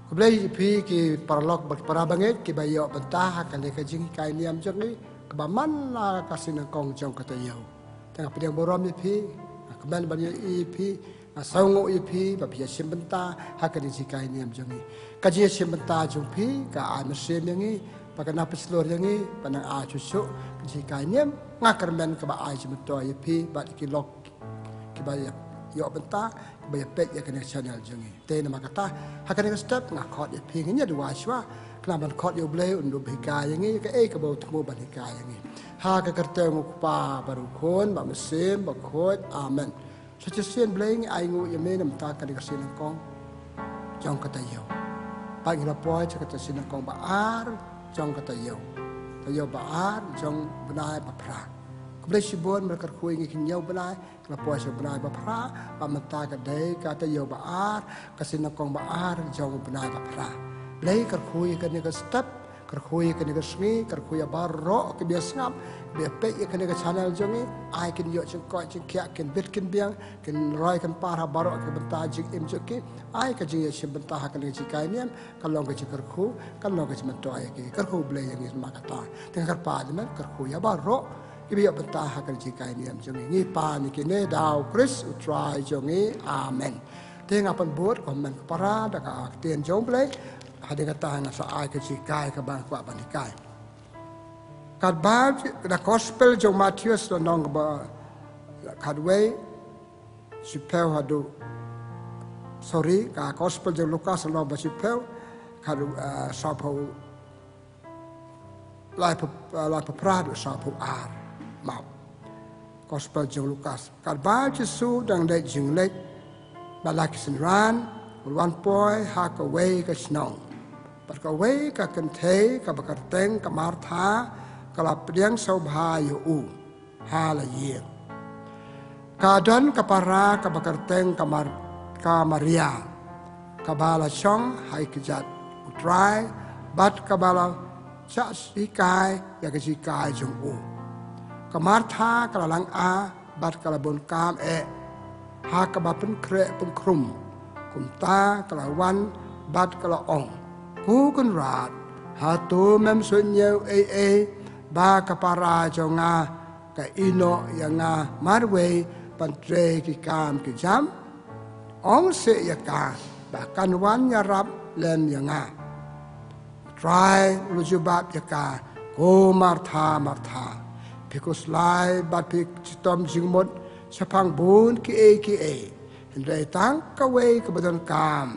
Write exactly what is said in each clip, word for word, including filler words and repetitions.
Khublei ïa phi ki paralok bad para bangeit kiba ïoh bynta ha kane ka jinghikai niam jong ngi kaba man la ka sngi nyngkong jong ka taïew. Te nga pdiang burom ïa phi, nga kmen ban ïohi ïa phi, nga sngewnguh ïa phi ba phi ïashim bynta ha kane ka jinghikai niam jong ngi. Ka jingïashim bynta jong phi ka ai mynsiem ïa ngi, ba ka nang pynshlur ïa ngi, ba nang ai shuh shuh ka jinghikai niam. Nga kyrmen kaba ai jingmyntoi ïa phi bad ki lok kiba ïa, ïoh bynta, kiba ïa peit ïa kane ka channel jong ngi. Te namar kata, ha kane ka step nga khot ïa phi, ngin ïa duwai shuwa. Khnang ban khot ïa U Blei un dup hikai ïa ngi kaei kaba u thmu ban hikai ïa ngi. Ha ka kyrteng U Kpa bad U Khun bad U Mynsiem Bakhuid. Amen. Sa shisien Blei ngi ainguh ïa me namar kane ka sngi nyngkong jong ka taïew. Bad ngi la poi sha kata ka sngi nyngkong ba ar jong ka taïew. Taïew ba ar jong u bnai ba phra. Khublei shibun, mar kyrkhu ïa ngi ki ñiew bnai, la poi sha u bnai ba phra, bad mynta ka dei ka taïew ba ar, ka sngi nyngkong ba ar jong u bnai ba phra. Blei kyrkhu ïa kane ka step, kyrkhu ïa kane ka sngi, kyrkhu ïa baroh kiba ïa sngap, kiba ïa peit ïa kane ka channel jong ngi, ai kin ïoh jingkoit jingkhiah, kin bit kin biang, kin roi kin par ha baroh ki bynta jingim jong ki, ai ka jingïashim bynta ha kane ka jinghikai niam, kan long ka jingkyrkhu, kan long ka jingmyntoi ïa ki. Kyrkhu Blei ïa ngi namar kata. Te nga kyrpad ïa me, kyrkhu ïa baroh kiba ïoh bynta ha kane ka jinghikai niam jong ngi. Ngi pan ïa kine da U Khrist U Trai jong ngi. Amen. Te nga pynbud ko hynmen ko para da ka ktien jong U Blei. Hadien kata nga sa ai ka jinghikai kaba nga kwah ban hikai. Katba da Gospel jong u Mathaios lynnong kaba khatwei, shiphew haduh, sorry, ka Gospel jong u Lukas lynnong ba shiphew, khatwei, eh, sawphew, laiphew, eh, laiphew phra haduh sawphew ar. Map. Gospel jong u Lukas. Katba u Jisu u dang leit jingleit bad la ki synran, u la wan poi ha kawei ka shnong. Bad kawei ka kynthei kaba kyrteng ka Martha ka la pdiang sngewbha ïa u ha la ïing. Ka don ka para kaba kyrteng ka Mar-, ka Maria, kaba la shong ha ki kjat U Trai, bad kaba la shah hikai ïa ka jinghikai jong u. Ka Martha ka la lang ah bad ka la bun kam eh ha kaba pynkhreh pynkhrum. Kumta ka la wan bad ka la ong, Ko Kynrad, hato mem sngewthuh ei ei ba ka para jong nga ka ïehnoh ïa nga marwei ban trei ki kam ki jam? Ong seh ïa ka ba kan wan ïarap lem ïa nga. U Trai u la jubab ïa ka, Ko Martha, Martha, phi khuslai bad phi chitom jingmut shaphang bun kiei kiei. Hynrei tang kawei kaba donkam,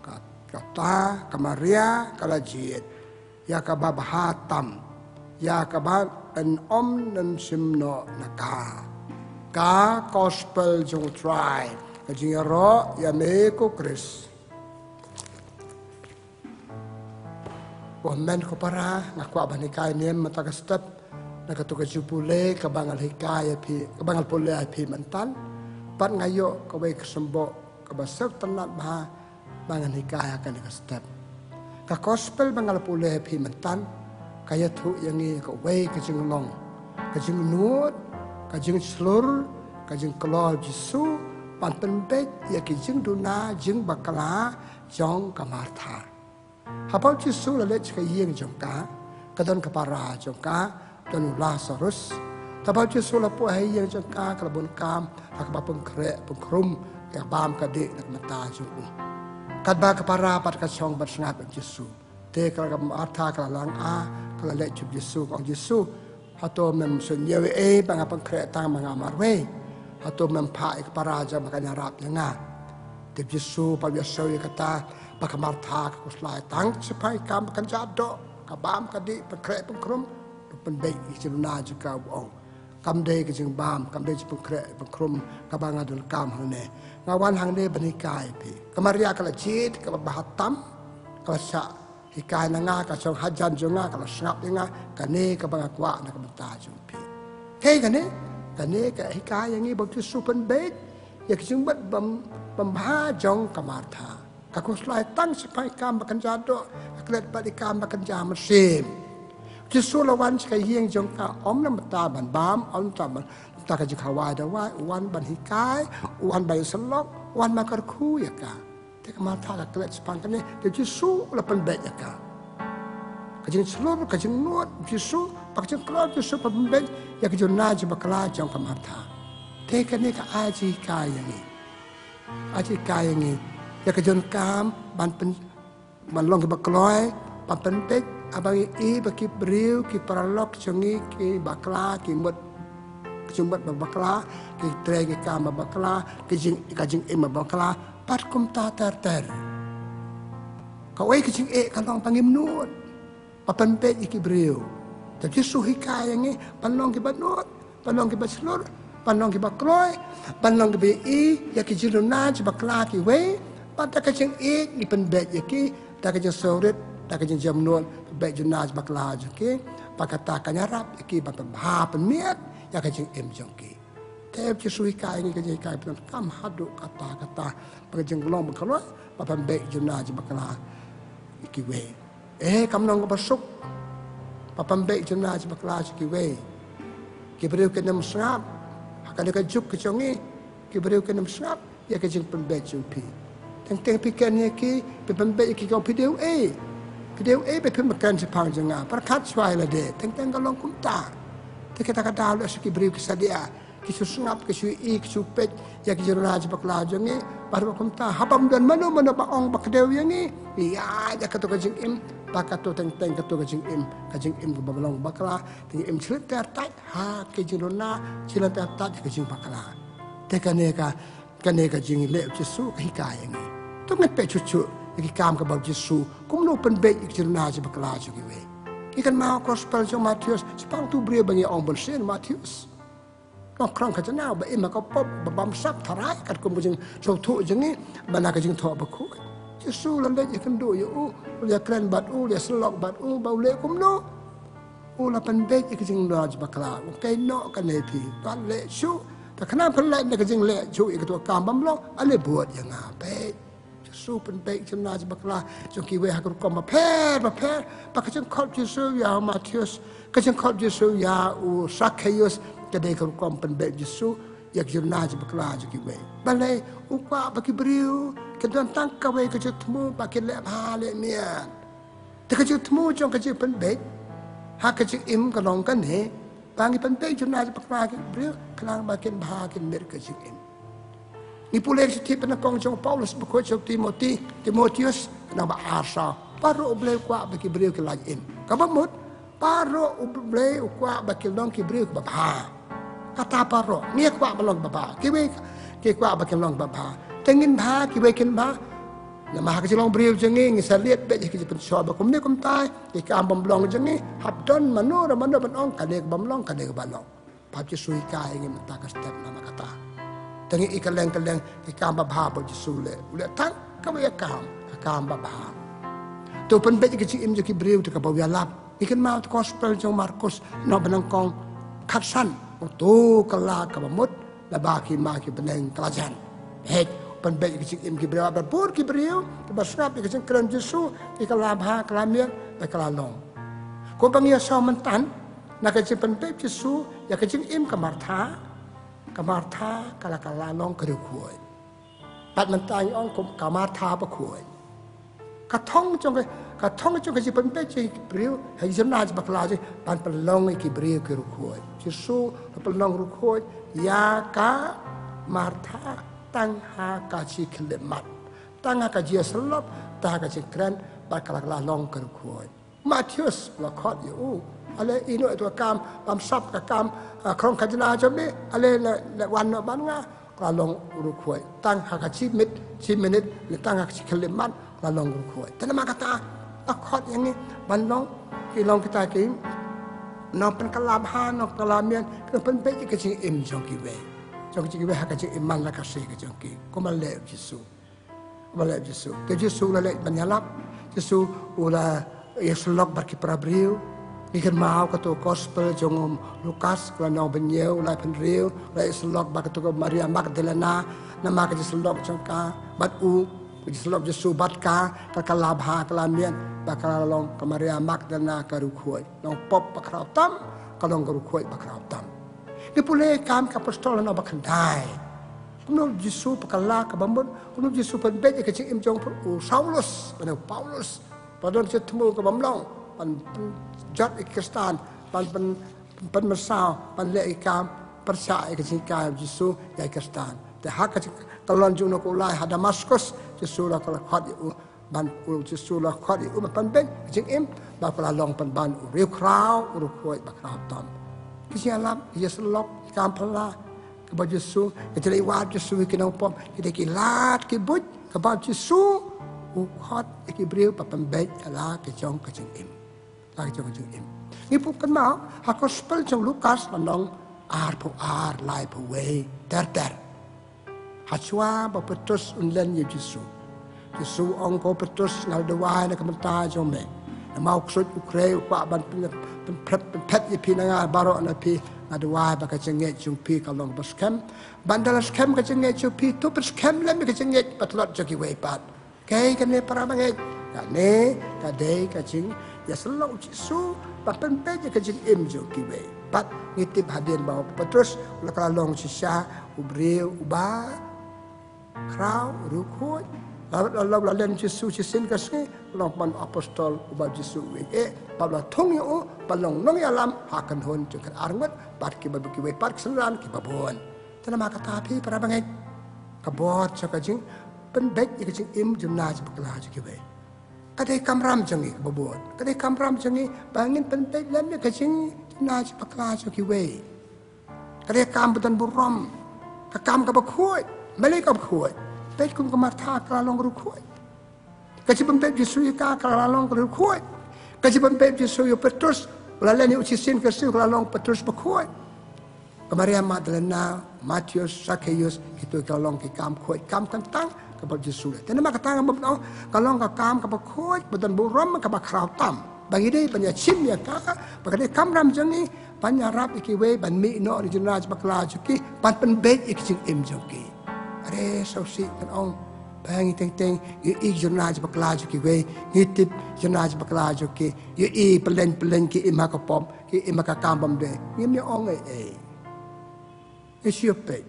ka, kata ka Maria ka la jied ïa kaba bha tam, ïa kaba yn ym shim noh na ka. Ka Gospel jong U Trai. Ka jingïaroh ïa me ko Khrist. Ko hynmen ko para, nga kwah ban hikai niam mynta ka step na kato ka jingpule kaba nga la hikai ïa phi, kaba nga la pule ïa phi mynta. Bad nga ïoh kawei ka symboh kaba sngewtynnat bha ba ngan hikai ha kane ka step. Ka Gospel ba nga la pule ïa phi mynta ka ïathuh ïa ngi kawei ka jinglong, ka jingnud, ka jingshlur, ka jingkloi U Jisu ban pynbeit ïa ki jingduna jingbakla jong ka Martha. Haba U Jisu u la leit sha ka ïing jong ka, ka don ka para jong ka, don u Lasarus. Haba U Jisu u la poi ha ïing jong ka, ka la bun kam ha kaba pynkhreh pynkhrum, ka bam ka dih na ka bynta jong u. Katba ka para pat ka shong ban sngap ïa U Jisu, te ka Martha ka la lang ah, ka la leit sha U Jisu, ka ong, Jisu, hato mem sngewthuh ei ei ba nga pynkhreh tang ma nga marwei? Hato mem phah ïa ka para jong nga ba kan ïarap ïa nga? Te U Jisu pat u ïasngew ïa kata ba ka Martha ka khuslai tang shaphang ki kam ba kynja doh, ka bam ka dih, pynkhreh pynkhrum. Ruh pynbeit ïa ka jingduna jong ka, u ong, kam dei ka jingbam, kam dei jingpynkhreh pynkhrum kaba nga donkam hangne. Nga wan hangne ban hikai ïa phi. Ka Maria ka la jied kaba bha tam, ka la shah hikai na nga, ka shong hajan jong nga, ka la sngap ïa nga, kane kaba nga kwah na ka bynta jong phi. Kaei kane? Kane ka hikai ïa ngi ba U Jisu u pynbeit ïa ka jingmut bym, bym bha jong ka Martha. Ka khuslai tang shaphang ki kam ba kynja doh, ka klet bad ki kam ba kynja mynsiem. U Jisu u la wan sha ka ïing jong ka ym na ka bynta ban bam, ym na ka bynta ban, na ka bynta ka jingkhawai dawai, u wan ban hikai, u wan ban ïasyllok, u wan ban kyrkhu ïa ka. Te ka Martha ka klet shaphang kane, te Jisu u la pynbeit ïa ka. Ka jingshlur, ka jingnud Jisu, bad ka jingkloi Jisu, pynbeit ïa ka jingduna jingbakla jong ka Martha. Te kane ka ai jinghikai ïa ngi. Ai jinghikai ïa ngi ïa ka jingkam ban pyn, ban long kiba kloi, ban pynbeit, haba ngi ïohi ba ki briew, ki paralok jong ngi ki bakla, ki mut, ki jingmut ba bakla, ki trei ki kam ba bakla, ki jing, ka jingim ba bakla, bad kumta ter ter. Kawei ka jingeh ka long ba ngim nud ban pynbeit ïa ki briew. Te Jisu hikai ïa ngi ban long kiba nud, ban long kiba shlur, ban long kiba kloi, ban long kiba ïohi ïa ki jingduna jingbakla kiwei, bad da ka jingïeit ngi pynbeit ïa ki, da ka jingsngewrit, da ka jingjemnud, pynbeit jingduna jingbakla jong ki, bad kata kan ïarap ïa ki ban pynbha pynmiat ïa ka jingim jong ki. Te Jisu hikai ïa ngi ka jinghikai pyndonkam haduh katta katta, ba ka jinglong ba kloi, ban pynbeit jingduna jingbakla ïa kiwei. Eh, kam long kaba suk, ban pynbeit jingduna jingbakla jong kiwei. Ki briew kin ym sngap, ha kane ka juk ka jong ngi, ki briew kin ym sngap ïa ka jingpynbeit jong phi. Teng teng phi kren ïa ki, phi pynbeit ïa ki, ka ong phi dei uei. Phi dei uei ba phim kren shaphang jong nga. Pyrkhat shuwa ïa lade. Teng teng ka long kumta. Te kata ka daw leh sha ki briew ki sadia, ki shu sngap, ki shu ïohi, ki shu peit ïa ki jingduna jingbakla jong ngi. Bad kumta, haba ym don mano mano ba ong ba kdew ïa ngi, ïa, ïa kato ka jingim, ba kato teng teng kato ka jingim, ka jingim kaba long bakla, ka jingim shi lynter tait ha ki jingduna, shi lynter tait ha ki jingbakla. Te kane ka, kane ka jingleh u Jisu ka hikai ïa ngi. To ngin peit shuh shuh ïa ki kam kaba u Jisu, kumno u pynbeit ïa ki jingduna jingbakla jong kiwei. Ngi kynmaw gospel jong u Mathaios, shaphang utu u briew ba ngi ong bunsien u Mathaios. Ka long khrong khajna, ba im ha ka pop, ba bamsap tharai katkum ka jingsngewthuh jong ngi, ba na ka jingthoh bakhuid. Jisu u la leit ïakynduh ïa u, u la ïakren bad u, u la ïasyllok bad u, ba u leh kumno? U la pynbeit ïa ka jingduna jingbakla, u kynnoh kane phi, wat leh shuh, te khnang phin lait na ka jingleh shuh ïa kato ka kam bymlong, ale bud ïa nga beit. Jisu u pynbeit jingduna jingbakla jong kiwei ha ka rukom bapher bapher. Ba ka jingkhot u Jisu ïa u Mathaios, ka jingkhot u Jisu ïa u Sakkaios, ka dei ka rukom pynbeit u Jisu ïa ka jingduna jingbakla jong kiwei. Balei? U kwah ba ki briew kin don tang kawei ka jingthmu ba kin leh bha leh miat. Te ka jingthmu jong ka jingpynbeit ha ka jingim ka long kane, ba ngi pynbeit jingduna jingbakla ki briew khnang ba kin bha kin miat ka jingim. Ngi pule ka shithi pyndonkam jong u Paulus bakhuid sha u Timothy, Timotheus, khnang ba ar saw. Baroh U Blei u kwah ba ki briew ki lait im. Kaba mut, baroh U Blei u kwah ba ki long ki briew kiba bha. Kata baroh, ngi kwah ba long kiba bha. Kiwei ki kwah ba ki long kiba bha. Te ngin bha, kiwei kin bha. Namar ha ka jinglong briew jong ngi, ngi sa liat beit ha ki jingpynshoi ba kumne kumtai, ki kam bymlong jong ngi, hap don mano re mano ban ong, kane ka bymlong, kane ka bymlong. Bad Jisu hikai ïa ngi mynta ka step namar kata. Te ngi i kylleng kylleng ki kam babha ba u Jisu u leh. U leh tang kawei ka kam, ka kam babha. Te u pynbeit ïa ka jingim jong ki briew te kaba u ïalap. Ngi kynmaw te gospel jong u Markus, lynnong ba nyngkong khatsan. Uto ka la kaba mut, la ba ki ma ki bneng ka la jan. Hei, u pynbeit ïa ka jingim ki briew, ba bun ki briew kiba sngap ïa ka jingkren Jisu, ki ka la bha, ka la miat, ba ka la long. Ko ba ngi ïa sngewthuh mynta, na ka jingpynbeit Jisu ïa ka jingim ka Martha, ka Martha ka la, ka la long ka riewkhuid. Bad mynta ngi ong kum ka Martha bakhuid. Ka thong jong ka, ka thong jong ka jingpynbeit jong ki briew ha ki jingduna jingbakla jong ngi, ban pynlong ïa ki briew ki riewkhuid. Jisu u la pynlong riewkhuid ïa ka Martha tang ha ka jingkhyllipmat, tang ha ka jingïasyllok, tang ha ka jingkren, bad ka la, ka la long ka riewkhuid. Mathaios u la khot ïa u. Ale ïehnoh ïa kato ka kam bamsap, ka kam, ah, khrong khajna jong me. Ale leit, leit wan noh bad nga. Ka la long riewkhuid. Tang ha ka shi minit, shi minit, ne tang ha ka jingkhyllipmat, ka la long riewkhuid. Te namar kata, la khot ïa ngi ban long, ki long kita ki nongpynkylla bha, nongpynkylla miat, ki nongpynbeit ïa ka jingim jong kiwei. Jong ka jingim ha ka jingim man la ka sngi ka jong ki. Kumba leh u Jisu. Ba leh Jisu. Te Jisu u la leit ban ïalap. Jisu u la ïasyllok bad ki para briew. Ngi kynmaw kato gospel jong u Lukas, ka lynnong ba hynñiew, laiphew hynriew, u la ïasyllok bad kato ka Maria Magdalena, namar ka jingsyllok jong ka bad u, ka jingsyllok Jisu bad ka, ka la kylla bha, ka la miat, ba ka la long ka Maria Magdalena ka riewkhuid. Nongpop bakhraw tam, ka long ka riewkhuid bakhraw tam. Ngi pule Kam ki Apostol lynnong ba khyndai. Kumno Jisu ba kylla ka bamut, kumno Jisu pynbeit ïa ka jingim jong u Saulus, ban u Paulus. Ba don ka jingthmu ka bym long, ban pynjot ïa ki Khristan, ban pyn, pynmynsaw, ban leh ïa ki kam pyrshah ïa ka jinghikai Jisu ïa ki Khristan. Te ha ka jingkyllon jong u na ka ulai ha Damaskus, Jisu la kylla khot ïa u, ban u Jisu la khot ïa u ban pynbeit ka jingim, ba ka la long pynban u riewkhraw, u riewkhuid ba khraw tam. Ki jingïalap, ki jingïasyllok, ki kam phylla, kaba Jisu, ka jingïaid Jisu ïa ki nongpop, ki dei ki lad ki buit, kaba Jisu u khot ïa ki briew ba pynbeit ïa la ka jong ka jingim. La ka jong ka jingim. Ngi pyrkhat mo, ha gospel jong u Lukas lynnong arphew ar, laiphew wei, ter ter. Hashwa ba u Petrus un len ïa u Jisu, Jisu u ong, ko Petrus, nga la duwai na ka bynta jong me. Namar u ksuid u khrei u kwah ban pyn, pyn, pyn, pynphet ïa phi na nga baroh na phi. Nga duwai ba ka jingngeit jong phi kan long ba skhem. Ban da la skhem ka jingngeit jong phi, to pynskhem lem ïa ka jingngeit ba tlot jong kiwei pat. Kaei kane, para bangeit? Kane ka dei ka jingïasyllok u Jisu ban pynbeit ïa ka jingim jong kiwei. Bad ngi tip hadien ba u Petrus u la kylla long shisha u briew uba khraw, u riewkhuid. La, la, la, la len Jisu shisien ka sngi, u long pynban u apostol uba Jisu u ïeit, bad la thung ïa u ban long nongïalam ha ka kynhun jong ka arngut bad kiba, kiwei pat ki synran kiba bun. Te namar kata phi, para bangeit, ka bor jong ka jingpynbeit ïa ka jingim jong na jong bakla jong kiwei, ka dei kamram jong ngi kaba bun. Ka dei kamram jong ngi ba ngin pynbeit lem ïa ka jingim jong na jong bakla jong kiwei. Ka dei kam ba don burom, ka kam kaba khuid, balei kaba khuid? Peit kum ka Martha ka la long riewkhuid. Ka jingpynbeit Jisu ïa ka, ka la long ka riewkhuid. Ka jingpynbeit Jisu ïa u Petrus, u la len ïa u shisien ka sngi, ka la long Petrus bakhuid. Ka Maria Magdalena, Matheus, Sakeus, kito ki la long ki kam khuid, kam kyntang kaba Jisu leh. Te namar kata nga mut ban ong, ka long ka kam kaba khuid, ba don burom, kaba khraw tam. Ba ngi dei ban ïashim ïa ka, ba ka dei kamram jong ngi ban ïarap ïa kiwei, ban mih noh na jong na jong bakla jong ki, ban pynbeit ïa ka jingim jong ki. Are sngewsih ban ong, ba ngi teng teng ïohi jong na jong bakla jong kiwei, ngi tip jong na jong bakla jong ki, ïohi pyllein pyllein ki im ha ka pop, ki im ha ka kam bym dei. Ngim ïa ong ei ei. Ngi shu peit.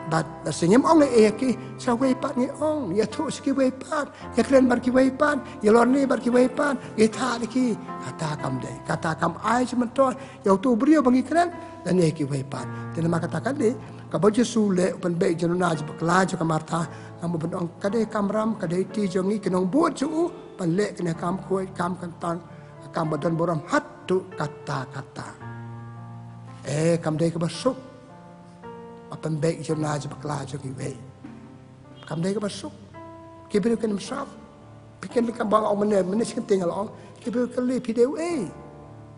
Bad lada ngim ong ei ei ïa ki, sha kiwei pat ngi ong, ïathuh sha kiwei pat, ïakren bad kiwei pat, ïalor ni bad kiwei pat, ïathuh ïa ki. Kata kam dei, kata kam ai jingmyntoi ïa uto u briew ba ngi kren lane ïa kiwei pat. Te namar kata ka dei kaba u Jisu u leh, u pynbeit jong na jong bakla jong ka Martha. Nga mut ban ong, ka dei kamram, ka dei duty jong ngi ki nongbud jong u ban leh kine ki kam khuid, kam kyntang, ki kam ba don burom haduh katta katta. Eh, kam dei kaba suk ban pynbeit jong na jong bakla jong kiwei? Kam dei kaba suk. Ki briew kin ym sngap. Phi kin leh kumba nga ong mynne, mynne shi kyntien nga la ong, ki briew kin leh, phi dei uei?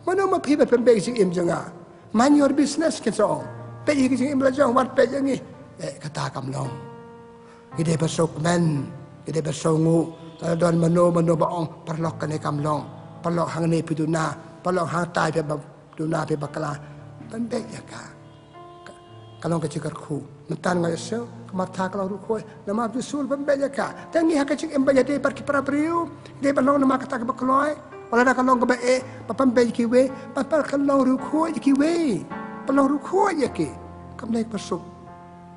Mano ma phi ban pynbeit jingim jong nga? Mind your business, kin sa ong. Peit ïa ka jingim la jong, wat peit ïa ngi. Eh, kata kam long. Ngi dei ban sngewkmen, ngi dei ban sngewnguh. Lada don mano mano ba ong, paralok, kane kam long. Paralok, hangne phi duna, paralok, hangtai phi ba duna, phi bakla. Pynbeit ïa ka. Ka, ka long ka jingkyrkhu. Mynta nga ïohsngew, ka Martha ka long riewkhuid, namar u Jisu u la pynbeit ïa ka. Te ngi ha ka jingim ba ïadei bad ki para briew, dei ban long namar kata kaba kloi, wat lada ka long kaba eh, ban pynbeit ïa kiwei, ban, ban long riewkhuid ïa kiwei, ban long riewkhuid ïa ki. Kam dei kaba suk.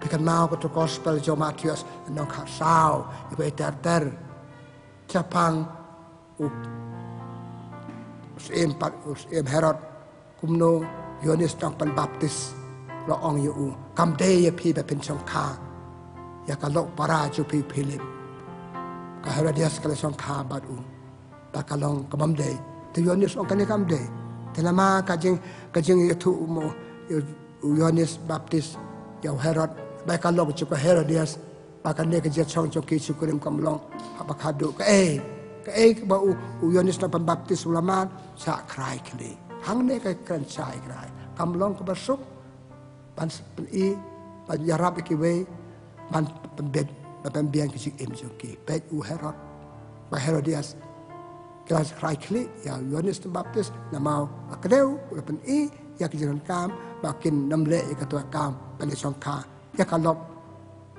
Phi kynmaw ka Gospel jong u Matheus, lynnong khatsaw, ïa ka ter ter. Shaphang u syiem pat, u syiem Herod, kumno u Ïoannis nongpynbaptis u la ong ïa u, kam dei ïa phi ba phin shongkha ïa ka lok para jong phi u Philip. Ka Herodias ka la shongkha bad u. Ba ka long ka bym dei. Te u Ïoannis u ong kane kam dei. Te namar ka jing, ka jingïathuh u mo, u Ïoannis Baptis ïa u Herod, ba ka lok jong ka Herodias, ba kane ka jingïashong jong ki shongkurim kam long. Haba ka duh kaei, kaei kaba u, u Ïoannis nongpynbaptis u la mad, shah khrai khlieh. Hangne ka kren shah khrai. Kam long kaba suk ban s-, pyni, ban ïarap ïa kiwei, ban pynbeit, ban pynbiang ka jingim jong ki. Peit u Herod bad Herodias ki la khrai khlieh ïa u Ïoannis nongpynbaptis, namar ba ka dei u la pyni ïa ka jingdonkam ba kin nym leh ïa kato ka kam ban ïashongkha ïa ka lok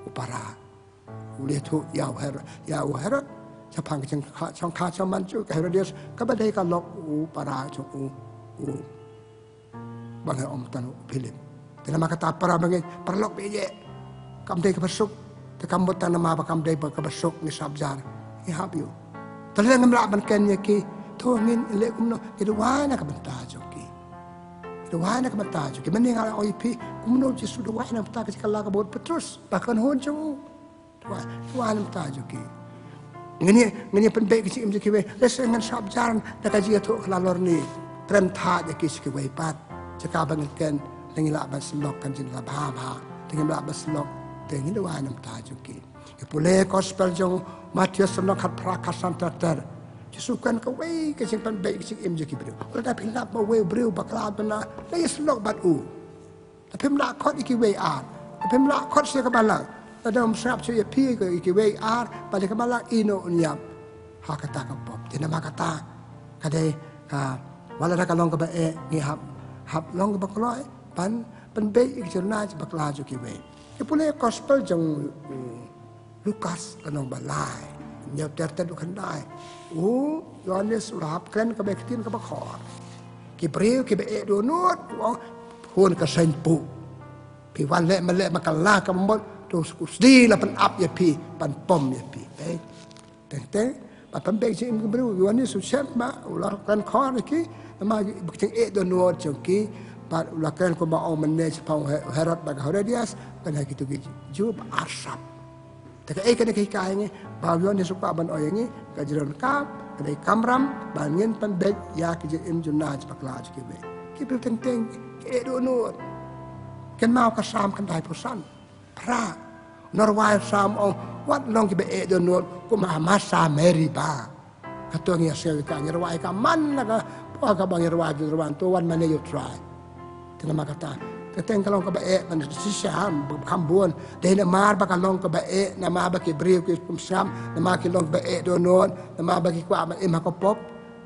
u para. U la ïathuh ïa u Her-, ïa u Herod shaphang ka jingkha, shongkha shongman jong ka Herodias kaba dei ka lok u para jong u, u ba nga ong tang u Philip. Te namar kata para bangeit, paralok ba ïeit, Kam dei kaba suk, te kam mut tang namar ba kam dei ba kaba suk ngi sap jar, ngi hap ïa u. Te lada ngim lah ban kren ïa ki, to ngin leh kumno, ngi duwai na ka bynta jong ki. Ngi duwai na ka bynta jong ki. Mynne nga la ong ïa phi, kumno u Jisu u duwai na ka bynta ka jingkylla kaba u Petrus, ba kan hun jong u. Duwai, duwai na ka bynta jong ki. Ngin ïa, ngin ïa pynbeit ka jingim jong kiwei. Lehse ngan sap jar na ka jingïathuhkhana lorni. Kren thait ïa ki sha kiwei pat. Jaka ba ngin kren, lada ngi lah ban sylok kan jin la bha bha. Lada ngim lah ban sylok, te ngin duwai na ka bynta jong ki. Ngi pule gospel jong Mathaios lynnong khatphra, khatsan ter ter. Jisu u kren kawei ka jingpynbeit ka jingim jong ki briew. Lada phi lap ma uwei u briew bakla bynta, lada ïa sylok bad u. Lada phim lah khot ïa kiwei ar. Lada phim lah khot sha ka balang. Lada um sngap shuh ïa phi ïa kiwei ar, bad ïa ka balang ïa uno un ïap ha kata ka pop. Te namar kata, ka dei ka, wat lada ka long kaba eh, ngi hap, hap long kaba kloi ban pynbeit ïa ka jingïarap bakla jong kiwei. Ngi pule gospel jong, mm, Lukas lynnong ba lai, hynñiew ter ter haduh khyndai. U Ïohannes u la hap kren kaba ktien kaba khor. Ki briew kiba eh dohnud, u ong, hun ka seng pu. Phi wan leh ma leh ma ka la ka mut, to u sdie la pynap ïa phi, ban pom ïa phi. Eh? Teng teng, ba pynbeit jingim ki briew, u Ïohannes u shem ba u la kren khor ïa ki, namar ba ki jingeh dohnud jong ki, bad u la kren kumba ong mynne shaphang He-, Herod bad ka Herodias, kane ha kito ki Jiw ba arsap. Te kaei kane ka hikai ïa ngi, ba u Ïohannes u kwah ban ong ïa ngi, ka jingdonkam, ka dei kamram, ba ngin pynbeit ïa ka jingim jong na jong bakla jong kiwei. Ki briew teng teng, ki eh dohnud. Kynmaw ka Salm khyndaiphew san. Phra. U nongrwai Salm u ong, wat long kiba eh dohnud, kum ha Masa Meriba. Kato ngi ïa sngewthuh ka, ngi rwai ka man la ka, poi kaba ngi rwai, ngi rwai, to wan mane ïa u Trai. Te namar kata, te teng ka long kaba eh, ban shisha, kham bun. Dei namar ba ka long kaba eh, namar ba ki briew kim sngap, namar ki long kaba eh dohnud, namar ba ki kwah ban im ha ka pop.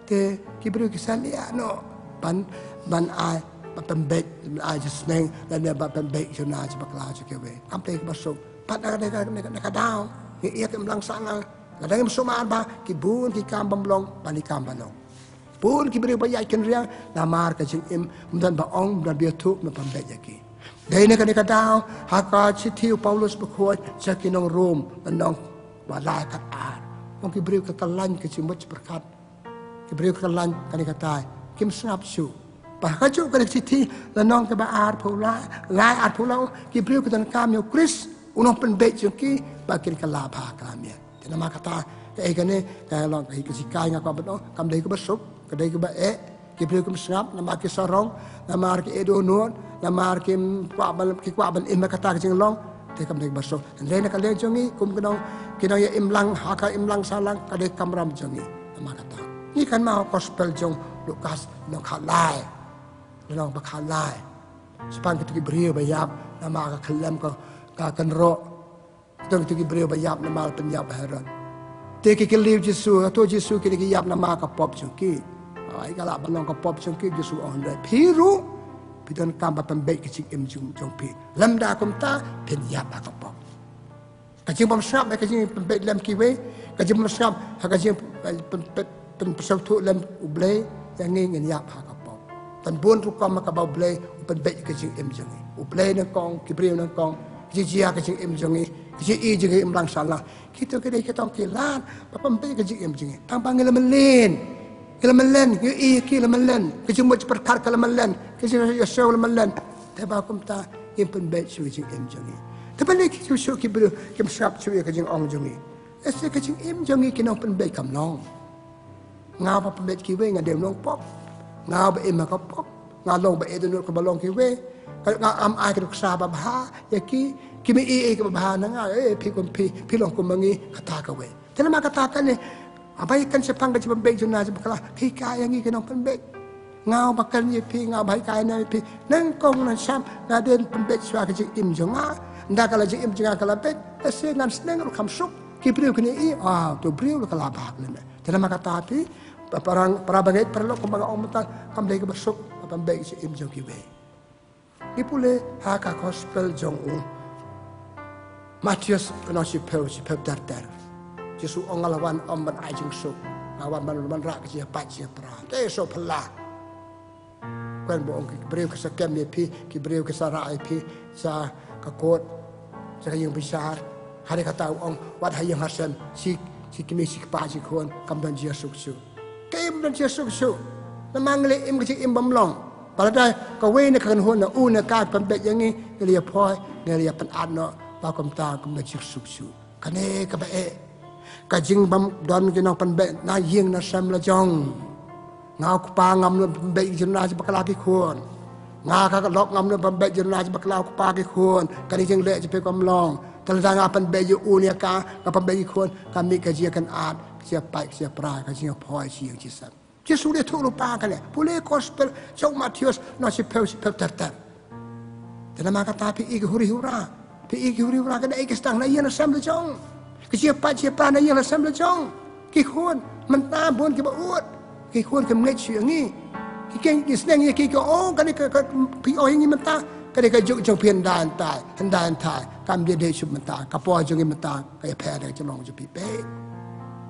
Te ki briew ki sa liah noh ban, ban ai, ban pynbeit, ban ai jingsneng, lane ban pynbeit jong na jong bakla jong kiwei. Kam dei kaba suk. Pat na ka, na ka, na ka, na ka daw ngi ïa ka imlang sahlang. Lada ngim sumar ba ki bun ki kam bym long, ban ïa kam ba long. Bun ki briew ba ïaid kynriang namar ka jingim, ym don ba ong, ym don ba ïathuh, ym don ba pynbeit ïa ki. Dei na kane ka daw, ha ka shithi u Paulus bakhuid sha ki nong Rom, lynnong ba lai, khat ar. Ong ki briew ka kyllain ka jingmut jingpyrkhat. Ki briew ka kyllain kane katai, kim sngap shuh. Ba ha kajuh ka shithi lynnong kaba arphew lai, lai arphew lai, ki briew ki donkam ïa u Khrist, u nongpynbeit jong ki, ba kin kylla bha kylla miat. Te namar kata, kaei kane, ka long ka, ka shikai nga kwah ban ong, kam dei kaba suk, ka dei kaba eh, ki briew kim sngap, namar ki sarong, namar ki eh dohnud, namar kim kwah ban, ki kwah ban im ha kata ka jinglong, te kam dei kaba suk. Hynrei na ka liang jong ngi, kum ki nong, ki nongïaimlang, ha ka imlang sahlang, ka dei kamram jong ngi. Namar kata, ngi kynmaw gospel jong Lukas lynnong khatlai, lynnong ba khatlai. Shaphang kito ki briew ba ïap namar ka khyllem ka, ka kynroh. Kito, kito ki briew ba ïap namar pynïap Herod. Te ki kylli u Jisu, to Jisu, kine ki ïap namar ka pop jong ki. Ai, ka lah ban long ka pop jong ki, Jisu ong, hynrei phi ruh phi donkam ban pynbeit ka jingim jong, jong phi. Lymda kumta phin ïap ha ka pop. Ka jingbymsngap ha ka jingpynbeit lem kiwei, ka jingbymsngap ha ka jing, eh, pyn, pyn, pyn, pynsngewthuh lem U Blei, ïa ngi ngin ïap ha ka pop. Don bun rukom ha kaba U Blei u pynbeit ka jingim jong ngi. U Blei nyngkong, ki briew nyngkong, ka jingjia ka jingim jong ngi, ka jingïohi jong ngi imlang sahlang. Kito ki dei ki tong ki lad ba pynbeit ka jingim jong ngi. Tang ba ngi la mlien. Ngi la mlien, ngi ïohi ki la mlien. Ka jingmut jingpyrkhat ka la mlien. Ka jingïasoh la mlien. Te ba kumta ngim pynbeit shuh ka jingim jong ngi. Te balei ki shuh shuh ki briew kim sngap shuh ïa ka jingong jong ngi? Lehse ka jingim jong ngi ki nongpynbeit kam long. Nga ba pynbeit kiwei nga dei u nongpop. Nga ba im ha ka pop. Nga long ba eh dohnud kumba long kiwei. Nga, ngam ai ka nuksa babha ïa ki. Kim ïohi ei kaba bha na nga, eh, phi kum phi, phi long kum ma ngi, kata kawei. Te namar kata kane, haba ïa kren shaphang ka jingpynbeit jong na jong bakla, phi hikai ïa ngi ki nongpynbeit. Nga ba kren ïa phi, nga ba hikai na phi. Nyngkong nyngkong nga dei pynbeit shuwa ka jingim jong nga. Ynda ka la jingim jong nga ka la beit, lehse ngan sneng ruh kham suk. Ki briew kin ïohi, ah, to briew ruh ka la bha ka lyndet. Te namar kata phi, para, para bangeit paralok, kumba nga ong mynta, kam dei kaba suk ban pynbeit ka jingim jong kiwei. Ngi pule ha ka gospel jong u Mathaios lynnong shiphew, shiphew ter ter. Jisu ong, nga la wan ym ban ai jingsuk, nga wan ban, ban rah ka jingïapait jingïapra. Te shu phylla. Kren ba ong ki briew ki sa kem ïa phi, ki briew ki sa rah ïa phi sha ka kot. Sa ka ïing bishar, ha kata u ong, wat ha ïing ha sem, shi, shi kmie shi kpa shi khun, kam don jingsuk suk. Ka im don jingsuk suk. Namar ngi la im ka jingim bym long. Ba lada kawei na ka kynhun na u na ka pynbeit ïa ngi, ngi la ïa poi, ngi la ïa pynat noh, ba kumta kam don jingsuk suk. Kane kaba eh. Ka jingbym don ki nongpynbeit na ïing na sem la jong. Nga u kpa ngam lah pynbeit ki jingïasuk bakla ki khun. Nga ka lok ngam lah pynbeit jingïasuk bakla u kpa ki khun. Kane jingleh jingpeit kam long. Te lada nga pynbeit ïa u ne ïa ka, nga pynbeit ki khun, ka mih ka jingïakynad, ka jingïapait, ka jingïapra, ka jingïapoi, ka jingïasuk. Jisu u la ïathuh lypa kane. Pule gospel jong u Mathaios, lynnong shiphew, shiphew ter ter. Te namar kata phi i ki huri hura. Phi i ki huri hura ka dei ki sdang na ïing na sem la jong. Ki jingpait jingpra na ïing na sem la jong. Ki khun mynta bun kiba ud. Ki khun kim ngeit shuh ïa ngi. Ki khein ki sneng ïa ki, ki ong kane ka, ka, phi ong ïa ngi mynta. Kane ka juk jong phi hyndai hyntai, hyndai hyntai. Kam dei dei shuh mynta. Ka por jong ngi mynta ka ïapher da ka jinglong jong phi peit.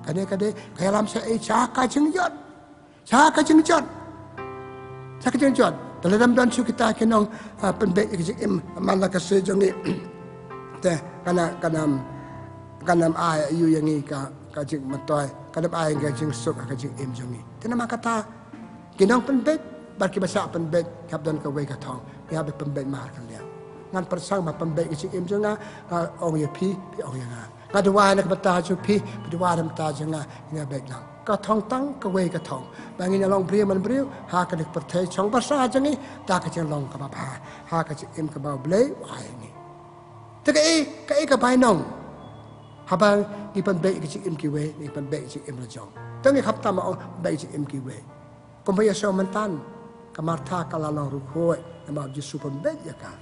Kane ka dei ka ïalam sha ei, sha ka jingjot. Sha ka jingjot. Sha ka jingjot. Te lada ym don shuh kita ki nong, ah, pynbeit ïa ka jingim man la ka sngi jong ngi. Te kan ym, kan ym, kan ym ai ïa ngi ka, ka jingmyntoi. Kan ym ai ka jingsuk ha ka jingim jong ngi. Te namar kata ki nongpynbeit bad kiba shah pynbeit ki hap don kawei ka thong. Ngi hap ban pynbeit markylliang. Ngan pyrshang ban pynbeit ka jingim jong nga, nga ong ïa phi, phi ong ïa nga. Nga duwai na ka bynta jong phi, phi duwai na ka bynta jong nga, ngin ïa beit lang. Ka thong tang kawei ka thong. Ba ngin ïa long briew man briew ha kane ka pyrthei shongbasa jong ngi da ka jinglong kaba bha ha ka jingim kaba U Blei u ai ïa ngi. Te kaei, kaei ka bainong haba ngi pynbeit ka jingim kiwei, ngi pynbeit ka jingim la jong. Te ngi kham tam ong pynbeit ka jingim kiwei. Kumba ïa shu mynta ka Martha ka la long riewkhuid namar U Jisu u pynbeit ïa ka.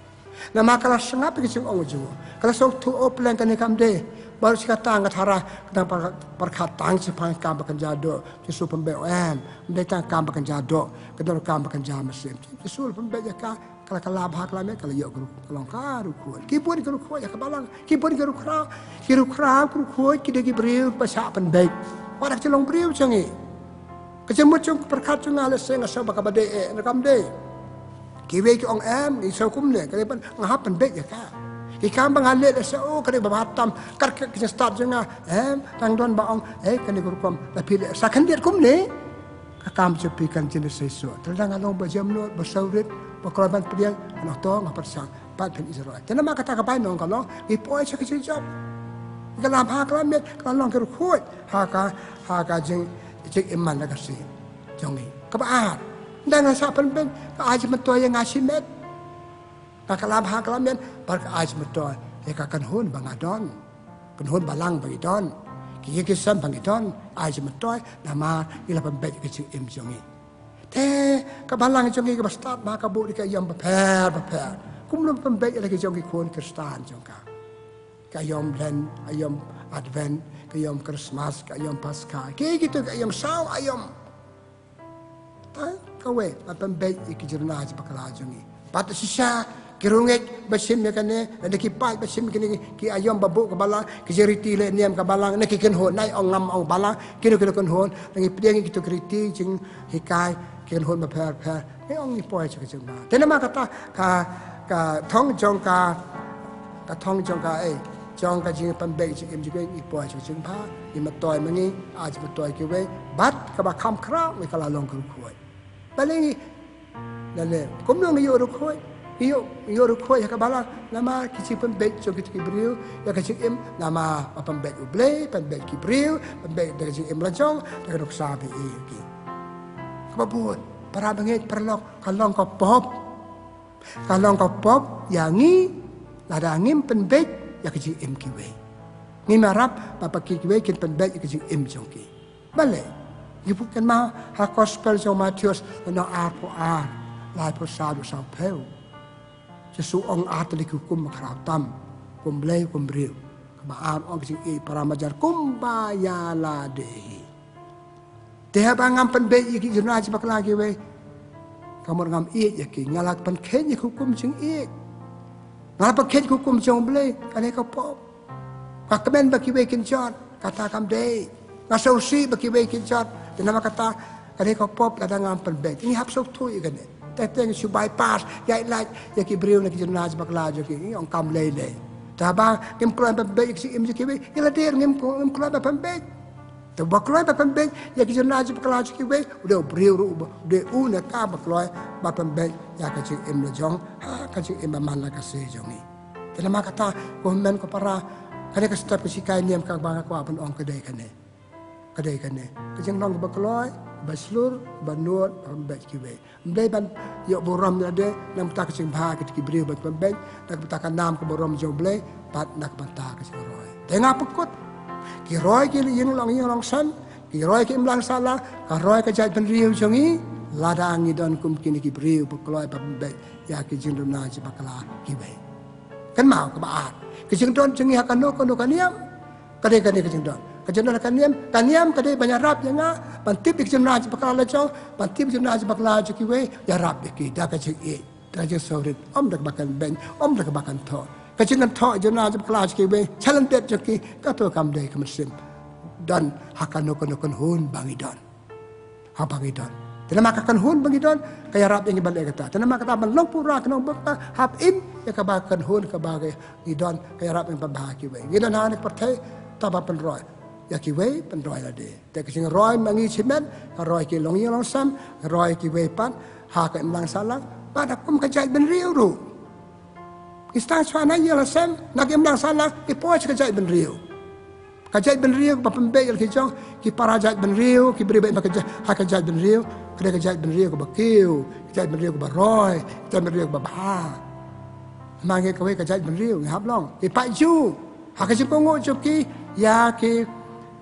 Namar ka la sngap ïa ka jingong jong u. Ka la sngewthuh, oh, pleng kane kam dei. Baroh shi katta nga tharai ka dang pyrkhat tang shaphang kam ba kynja doh. U Jisu u pynbeit, em, ym dei tang kam ba kynja doh, ka don kam ba kynja mynsiem. U Jisu u pynbeit ïa ka. Ka la, ka la bha ka la miat, ka la ïoh ka ruh, ka long ka riewkhuid. Ki bun ki riewkhuid ha ka balang, ki bun ki riewkhraw. Ki riewkhraw ki riewkhuid ki dei ki briew ba shah pynbeit. Wat la ka jinglong briew jong ngi. Ka jingmut jong ka pyrkhat jong nga lehse nga sngew ba kaba dei eh, ne kam dei. Kiwei ki ong, em, ngi sngew kumne, ka dei ban nga hap pynbeit ïa ka. Ki kam ba nga leh lehse, oh, ka dei ba bha tam, kat ka jingstad jong nga, em, tang don ba ong, eh, kane ka rukom, la phi leh sa khyndiat kumne. Ka kam jong phi kan jin da seisoh. Te lada nga long ba jemnud, ba sawrit, ba kloi ban pdiang, nga ong to nga pyrshang. Pat phin Israel. Te namar kata ka bainong ka long, ngi poi sha ka jingjop. Ka la bha ka la miat, ka la long ka riewkhuid. Ha ka, ha ka jing, jingim man la ka sngi jong ngi. Kaba ar. Ynda nga shah pynbeit, ka ai jingmyntoi ïa nga shimet. Nga ka la bha ka la miat, bad ka ai jingmyntoi ïa ka kynhun ba nga don. Kynhun balang ba ngi don. Ki ïing ki sem ba ngi don. Ai jingmyntoi, namar ngi la pynbeit ka jingim jong ngi. Te ka balang jong ngi kaba stad ba ka buh da ki aïom bapher bapher. Kumno pynbeit ïa la ki jong ki khun Khristan jong ka. Ka aïom Lent, aïom Advent, ka aïom Christmas, ka aïom Paska. Ki, kito ki aïom saw aïom. Tang kawei, ban pynbeit ïa ki jingïasuk bakla jong ngi. Bad shisha, ki riewngeit ba shim ïa kane, lane ki paid ba shim ïa kine, ki aïom ba buh ka balang, ki jingriti leh niam ka balang, ne ki kynhun, nai ong ngam ong balang, kino kino kynhun, lane pdiang ïa kito ki riti, jinghikai, ki kynhun bapher bapher. Ngi ong ngi poi sha ka jingbha. Te namar kata ka, ka thong jong ka, ka thong jong ka, eh, jong ka jingpynbeit jingim jong ngi, ngi poi sha ka jingbha, ngi myntoi ma ngi, ai jingmyntoi kiwei, bad kaba kham khraw, ngi ka la long ka riewkhuid. Balei ngi, lane, kumno ngi ïoh riewkhuid, ngi ïoh, ngi ïoh riewkhuid ha ka balang, namar ki jingpynbeit jong kito ki briew ïa ka jingim, namar ba pynbeit U Blei, pynbeit ki briew, pynbeit da ka jingim la jong, da ka nuksa ba ïeit ki. Kaba bud, para bangeit, paralok, ka long ka pop. Ka long ka pop ïa ngi, lada ngim pynbeit ïa ka jingim kiwei. Ngim ïarap ba, ba kiwei kin pynbeit ïa ka jingim jong ki. Balei? Ngi pule kynmaw ha gospel jong u Mathaios, lynnong arphew ar, laiphew saw haduh sawphew. Jisu u ong ar tylli ki hukum ba khraw tam, hukum Blei, hukum briew. Kaba ar u ong ka jingïeit para marjan kumba ïa lade hi. Te haba ngam pynbeit ïa ki jingïasuk bakla kiwei, ka mut ngam ïeit ïa ki, nga la pynkheiñ ïa ki hukum jingïeit. Nga la pynkheiñ ïa ki hukum jong U Blei, kane ka pop. Nga kmen ba kiwei kin jot, kata kam dei. Nga sngewsih ba kiwei kin jot, te namar kata, kane ka pop lada ngam pynbeit. Ngi hap sngewthuh ïa kane. Te te ngi shu bypass, ïaid lait ïa ki briew na ki jingïasuk bakla jong ki, ngi ong kam lei lei. Te haba ngim kloi ban pynbeit ïa ka jingim jong kiwei, ïa lade ruh ngim, ngim kloi ban pynbeit. Te uba kloi ban pynbeit ïa ka jingrwai jingbakla jong kiwei, u dei u briew ruh, u dei u ne ka ba kloi ban pynbeit ïa ka jingim la jong ha ka jingim ba man la ka sngi jong ngi. Te namar kata, ko hynmen ko para, kane ka step ka shikai niam kaba nga kwah ban ong ka dei kane. Ka dei kane. Ka jinglong kaba kloi, ba shlur, ba nud, ba pynbeit kiwei. Ym dei ban ïoh burom ïa lade na ka bynta ka jingbha kita ki briew ba pynbeit, na ka bynta ka nam ka burom jong U Blei, bad na ka bynta ka jingroi. Te nga pynkut, ki roi ki ïing long ïing long sem, ki roi ki imlang sahlang, ka roi ka jaitbynriew jong ngi, lada ngi don kum kine ki briew ba kloi ba pynbeit ïa ki jingduna jingbakla kiwei. Kynmaw kaba ar, ka jingdon jong ngi ha kano kano ka niam, ka dei kane ka jingdon. Ka jingdon ha ka niam, ka niam ka dei ban ïarap ïa nga ban tip ïa ka jingduna jingbakla la jong, ban tip ïa ka jingduna jingbakla jong kiwei, ïarap ïa ki da ka jingïeit, da ka jingsngewrit, ym da kaba kynbeiñ, ym da kaba kynthoh. Ka jingkynthoh jingduna jingbakla jong kiwei, challenge jong ki, kato kam dei ka mynsiem don ha kano kano ka kynhun ba ngi don. Haba ngi don. Te namar ka kynhun ba ngi don, ka ïarap ïa ngi ban leh kata. Te namar kata ban long pura ka nongbud ka, hap im ïa kaba kynhun kaba ngi don, ka ïarap ïa ngi ban bha kiwei. Ngi don ha kane ka pyrthei, tang ban pynroi ïa kiwei, pynroi lade. Te ka jingroi ma ngi shimet, ka roi ki long ïing long sem, ka roi kiwei pat ha ka imlang sahlang, bad ha kum ka jaitbynriew ruh. Ngi sdang shuwa na ïing na sem, na ka imlang sahlang, ngi poi sha ka jaitbynriew. Ka jaitbynriew kaba pynbeit ïa la ki jong, ki para jaitbynriew, ki briew ba im ha ka jait, ha ka jaitbynriew, ka dei ka jaitbynriew kaba kiew, ka jaitbynriew kaba roi, ka jaitbynriew kaba bha. Ma ngi kawei ka jaitbynriew, ngi hap long, ngi pait ju ha ka jingkohnguh jong ki ïa ki,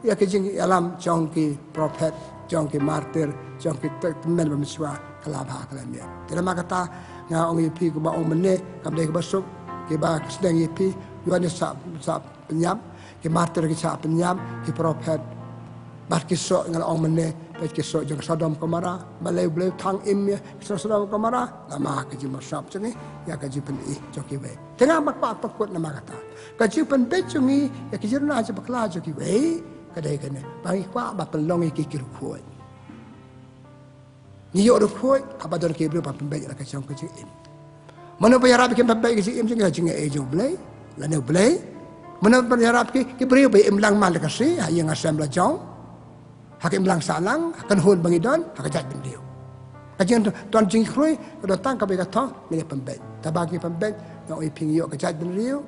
ïa ki jingïalam jong ki prophet, jong ki martyr, jong ki tymmen ba mynshuwa, ka la bha ka la miat. Te namar kata nga ong ïa phi, kaba ong mynne kam dei kaba suk, kiba sdang ïa phi, ïoh ne sa, sa pynïap, ki martyr ki shah pynïap, ki prophet. Bad ki soh nga la ong mynne, bad ki soh jong Sodom Gomora, balei U Blei u thang im ïa ki soh Sodom Gomora, namar ka jingmynsiem jong ngi ïa ka jingpyni jong kiwei. Te nga kwah pynkut namar kata, ka jingpynbeit jong ngi ïa ka jingduna jingbakla jong kiwei, ka dei kane, ba ngi kwah ban pynlong ïa ki ki riewkhuid. Ngi ïoh riewkhuid haba don ki briew ba pynbeit ïa la ka jong ka jingim. Mano ba ïarap ïa ki pynbeit ïa ka jingim jong ngi? Ka jingaiei jong U Blei, lane U Blei. Mano ba ïarap ïa ki, ki briew ba im lang man la ka sngi ha ïing ha sem la jong, ha ka imlang sahlang, ha ka kynhun ba ngi don, ha ka jaitbynriew. Ka jingdon jingkhrui ka don tang kaba ïa ka thong, ngi ïa pynbeit. Te haba ngi pynbeit, nga ong ïa phi, ngi ïoh ka jaitbynriew,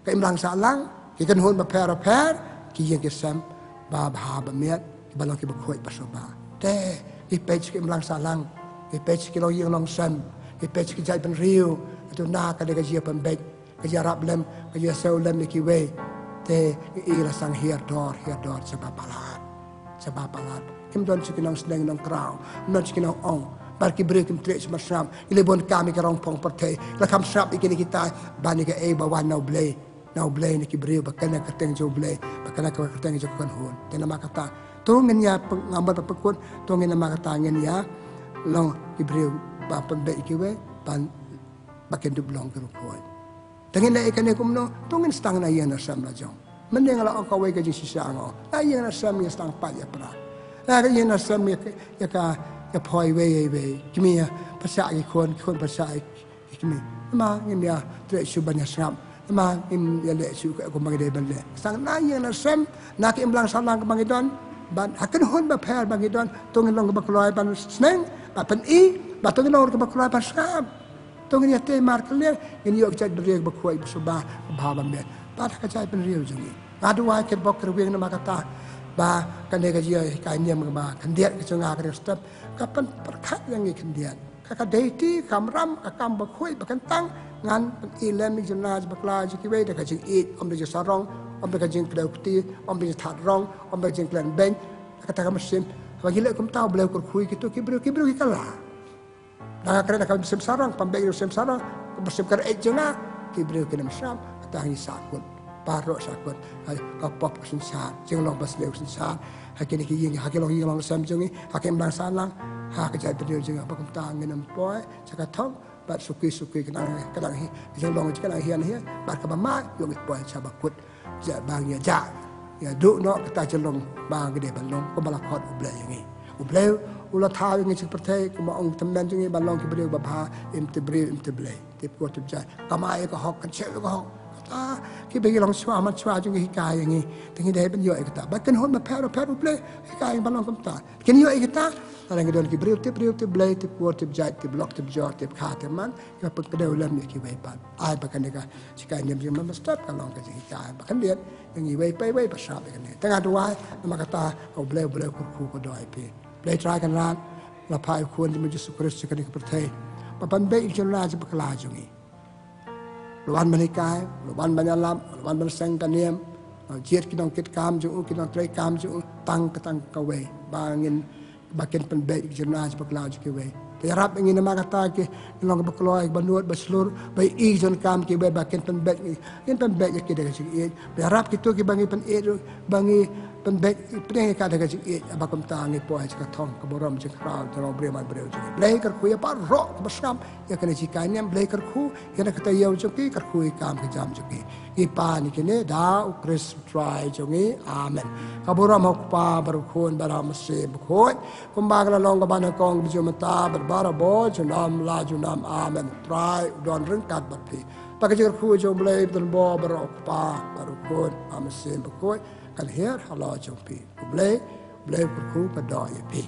ka imlang sahlang, ki kynhun bapher bapher, ki ïing ki sem babha bamiat, kiba long kiba khuid ba sngewbha. Te ngi peit sha ka imlang sahlang, ngi peit sha ki long ïing long sem, ngi peit sha ki jaitbynriew, ka duna ka dei ka jingpynbeit, ka jingïarap lem, ka jingïasew lem ïa kiwei. Te ngi i la sdang hiar dor hiar dor, shaba palat, shaba palat. Kim don shuh ki nongsneng nongkraw, kim don shuh ki nongong. Bad ki briew kim treh shuh ban sngap. Ki la bun kam ïa ki rong phong pyrthei, ki la kham sngap ïa kine kita, ban ïa kaei ba wan na U Blei, na U Blei, na ki briew ba kynnoh kyrteng jong U Blei, ba kynnoh kyrteng jong ka kynhun. Te namar kata, to ngin ïa pyn-, nga mut ba pynkut, to ngin namar kata ngin ïa long ki briew ba pynbeit ïa kiwei, ban, ba kin dup long ki riewkhuid. Te ngin leh ïa kane kumno? To ngin sdang na ïing na sem la jong. Mynne nga la ong kawei ka jingshisha, nga ong na ïing na sem ïa sdang pait ïa pra. Na ïing na sem ïa ka, ïa ka, ïa phoi iwei ïa iwei. Kmie ïa pyrshah ïa ki khun, ki khun pyrshah ïa ki kmie. Namar ngim ïa treh shuh ban ïa sngap. Namar ngim ïa leh shuh kumba ngi dei ban leh. Sdang na ïing na sem, na ka imlang sahlang kaba ngi don, bad ha ka kynhun bapher ba ngi don, to ngin long kiba kloi ban sneng, ba pyni, bad to ngin long kiba kloi ban sngap. To ngin ïa tei markylliang, ngin ïoh ka jaitbynriew ba khuid ba sngewbha, ba bha ba miat. Bad ha ka jaitbynriew jong ngi, nga duwai, ki bok ki rwiang, namar kata ba kane ka jinghikai niam kaba khyndiat ka jong nga, ka dei step kaba pynpyrkhat ïa ngi khyndiat. Ka, ka dei ti, ka kamram, ka kam ba khuid ba kyntang, ngan pyni lem ïa ka jingduna jingbakla jong kiwei da ka jingïeit, ym da ka jingsarong, ym da ka jingkdew kti, ym da ka jingthadrang, ym da ka jingkren beiñ. Kata ka mynsiem, haba ngi leh kumta, U Blei u kyrkhu ïa kito ki briew, ki briew ki kylla. Nga kren da ka mynsiem sarong, pynbeit ïa ka mynsiem sarong, ka mynsiem kren jong nga, ki briew kin ym sngap, kata ngi sahkut, baroh sahkut, ha ka pop ka synshar, jinglong ba sniew ka synshar, ha kine ki ïing, ha ki long ïing long sem jong ngi, ha ka imlang sahlang, ha ka jaitbynriew jong ngi, ba kumta ngin ym poi sha ka thong, bad suki suki ka nang, ka nang hi, ka jinglong ka nang hiar hiar, bad kaba ma, ïoh ngi poi sha ba kut. Ïa ba ngi ïa jah, ïa duh noh kata ka jinglong ba ngi dei ban long, kumba la khot U Blei ïa ngi. U Blei u la thaw ïa ngi sha ka pyrthei, kumba ong tymmen jong ngi, ban long ki briew babha, im tip briew, im tip Blei. Tip kot tip jait. Kam ai ïa ka hok, kan shah ïa ka hok. Ah, kiba ki long shuwa man shuwa jong ki hikai ïa ngi. Te ngi dei ban ïoh ïa kata. Ba kynhun bapher bapher U Blei hikai ïa ngi ban long kumta. Kin ïoh ïa kata. Lada ngi don ki briew tip briew tip Blei tip kur tip jait tip lok tip jor tip kha tip man. Kiba pynkdew lem ïa kiwei pat. Ai ba kane ka jinghikai niam jingman ba step ka long ka jinghikai ba khyndiat ïa ngi iwei pa iwei ba sngap ïa kane. Te nga duwai namar kata ka U Blei, U Blei u kyrkhu ka doh ïa phi. Blei Trai Kynrad, la phah ïa u Khun jong me Jisu Khrist sha kane ka pyrthei ba pynbeit ïa ka jingrwai jong bakla jong ngi. La wan ban hikai, la wan ban ïalap, la wan ban seng ka niam, la jied ki nongkitkam jong u, ki nongtreikam jong u, tang ka tang kawei ba ngin, ba kin pynbeit ïa ka jingrwai bakla jong kiwei. Te ïarap ïa ngi namar kata ki, ngi long kiba kloi, kiba nud, ba shlur, ba ïohi ïa ka jingkam kiwei ba kin pynbeit, ngin pynbeit ïa ki da ka jingïeit. Ba ïarap kito kiba ngi pynïeit ruh, ba ngi pynbeit, pynïeit ïa ka da ka jingïeit, ba kumta ngi poi sha ka thong ka burom jingkhraw jong u briew man briew jong ngi. Blei kyrkhu ïa baroh kiba sngap ïa kane ka jinghikai niam, Blei kyrkhu ïa kane ka taïew jong ki, kyrkhu ïa ka kam ka jam jong ki. Ngi pan ïa kine da U Khrist Trai jong ngi. Amen. Ka burom ha U Kpa bad U Khun bad U Mynsiem Bakhuid, kumba ka la long kaba nyngkong, ba ju mynta bad barabor junom la junom. Amen. Trai u don ryngkat bad phi. Bad ka jingkyrkhu jong U Blei ba don bor baroh, U Kpa bad U Khun bad U Mynsiem Bakhuid, kan hiar halor jong phi. U Blei, U Blei u kyrkhu ka doh ïa phi.